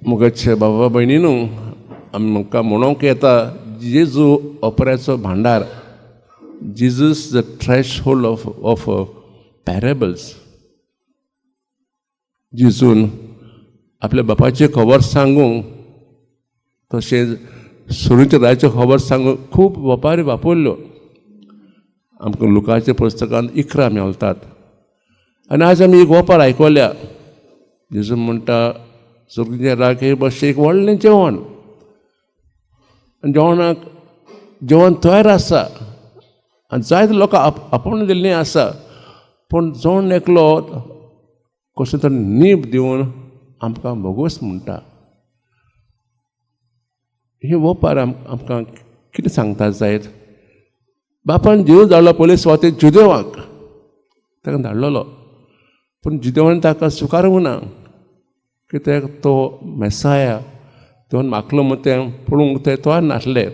मुगाचे बाबा भयणीनू, आमकां म्हणूंक येता, जेजू ओपऱ्याचो भांडार. Jesus the threshold of parables. जेजून आपल्या बापाची खबर सांगूंक तशेंच सुरूच्या रायाची खबर सांगूंक खूब वपारी वापरल्यो. आमकां लुकाच्या पुस्तकांत 11 मेळटात. आनी आज आमी एक वपार आयकल्या. जेजू म्हणटा, सुर्गीच्या रागे बशें एक व्हडलें जेवण आनी जेवणाक जेवण तयार आसा आनी जायते लोकां आपोवन दिल्लीं आसा, पूण जण एकलो कसो तरी नीब दिवन आमकां भोगोस म्हणटा. ही वपार आमकां कितें सांगता जायत? बापान जेजू धाडलो पयले सुवातेर जुदेवाक. ताका धाडलेलो, पूण जुदेवान ताका स्विकारूंक ना, कित्याक तो मेसाया तो मागलो म्हण तें पळोवंक ते तयार नासले.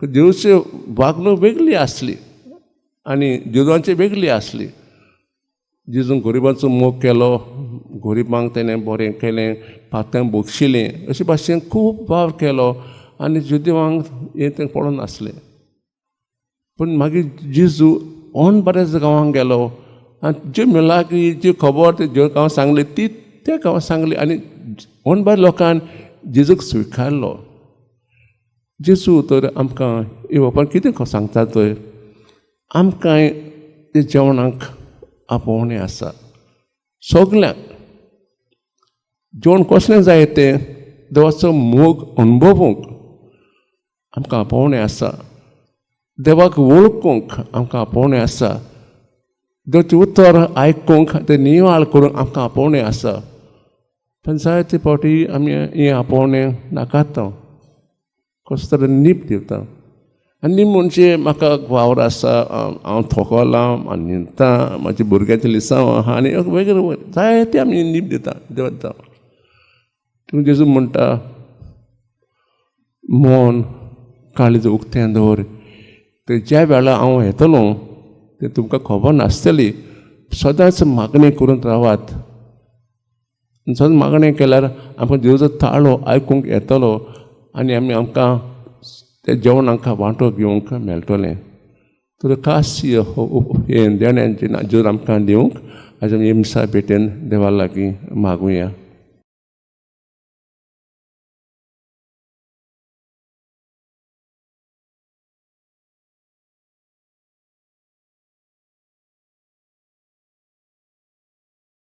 जेजूची वागणूक वेगळी आसली आनी जुदवांची वेगळी आसली. जेजून गरिबांचो मोग केलो, गरिबांक तेणें बरें केलें, पातकां बक्षिलें, अशे भाशेन खूब वावर केलो आनी जुदेवांक हें तें पडोन नासलें. पूण मागीर जेजू ऑन बऱ्याच गांवांक गेलो आनी ज्यो मिलाग्री, जी खबर ते ज्यो गांवां सांगली ती त्या गांवां सांगली आनी ऑन बऱ्या लोकान जेजूक स्विकारलो. जेजू तर आमकां हे बापान कितें सांगता तर? आमकां ते जेवणाक आपोवणें आसा सगल्यांक. जेवण कसलें जाय तें देवाचो मोग अणभवूंक आमकां आपोवणें आसा. देवाक वळखूंक आमकां आपोवणें आसा. देवाचें उतर आयकूंक, तें निवाळ करूंक आमकां आपोवणें आसा. पण जायते फावटी आमी हें आपोवणें नाकारता, कसो तरी नीब दिता. आनी नीब म्हणजे म्हाका वावर आसा, हांव थकलां आनी न्हिदता, म्हाज्या भुरग्यांचें लिसांव आहा आनी वेगळे जायते आमी नीब दिता देवा दिता. पूण जेजू म्हणटा, मन काळीज उक्तें दवर. ते ज्या वेळार हांव येतलो तें तुमकां खबर नासतली. सदांच मागणें करून रावात. सदांच मागणें केल्यार आमकां जेजूचो ताळो आयकूंक येतलो आनी आमी आमकां ते जेवण आमकां वांटो घेवंक मेळटलें. तर खास हें देणें जेजून आमकां दिवंक, आज आमी मिसा भेटेन देवा लागीं मागुया.